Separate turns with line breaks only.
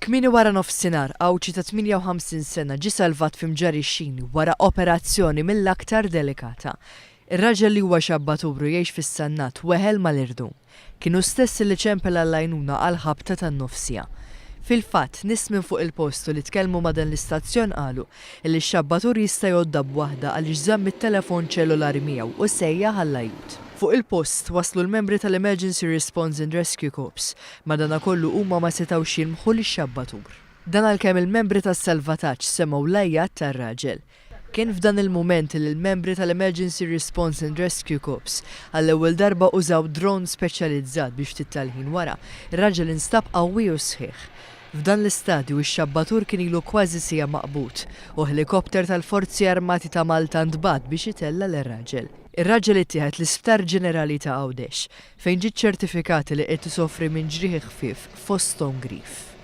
Kmieni waranofsinhar, Għawdxi ta' 58 sena ġie salvat fi Mġarr ix-Xini wara operazzjoni mill-aktar delikata. Ir-raġel li huwa xabbatur u jgħix fis-Sannat weħel mal-irdum. Kien hu stess li ċempel għall-għajnuna għall-ħabta tan-nofs siegħa. Fil-fatt, nies minn fuq il-post u li tkellmu ma' dan l-istazzjon qalu illi x-xabbatur jista' jgħoddha b'waħda għaliex żamm it-telefon ċellulari miegħu u sejjaħ għall-ajjut. Fuq il-post waslu l-membri tal-Emergency Response and Rescue Corps, madanakollu huma ma setgħux jilmħu lix-xabbatur. Dan għalkemm il-membri tas-salvataġġ semgħu l-għajjat tar-raġel. Kien f'dan il-mument li l-membri tal-Emergency Response and Rescue Corps għall-ewwel darba użaw drone speċjalizzat biex ftit tal-ħin wara, ir-raġel instab qawwi u sħiħ. F'dan l-istadju ix-xabbatur kien ilu kważi siegħa maqbud u ħelikopter tal-Forzi Armati ta' Malta ntbagħat biex itella' lir-raġel. Ir-raġel ittieħed l-Isptar Ġenerali ta' Għawdex fejn ġie ċċertifikat li qed isofri minn ġrieħi ħfief fosthom grif.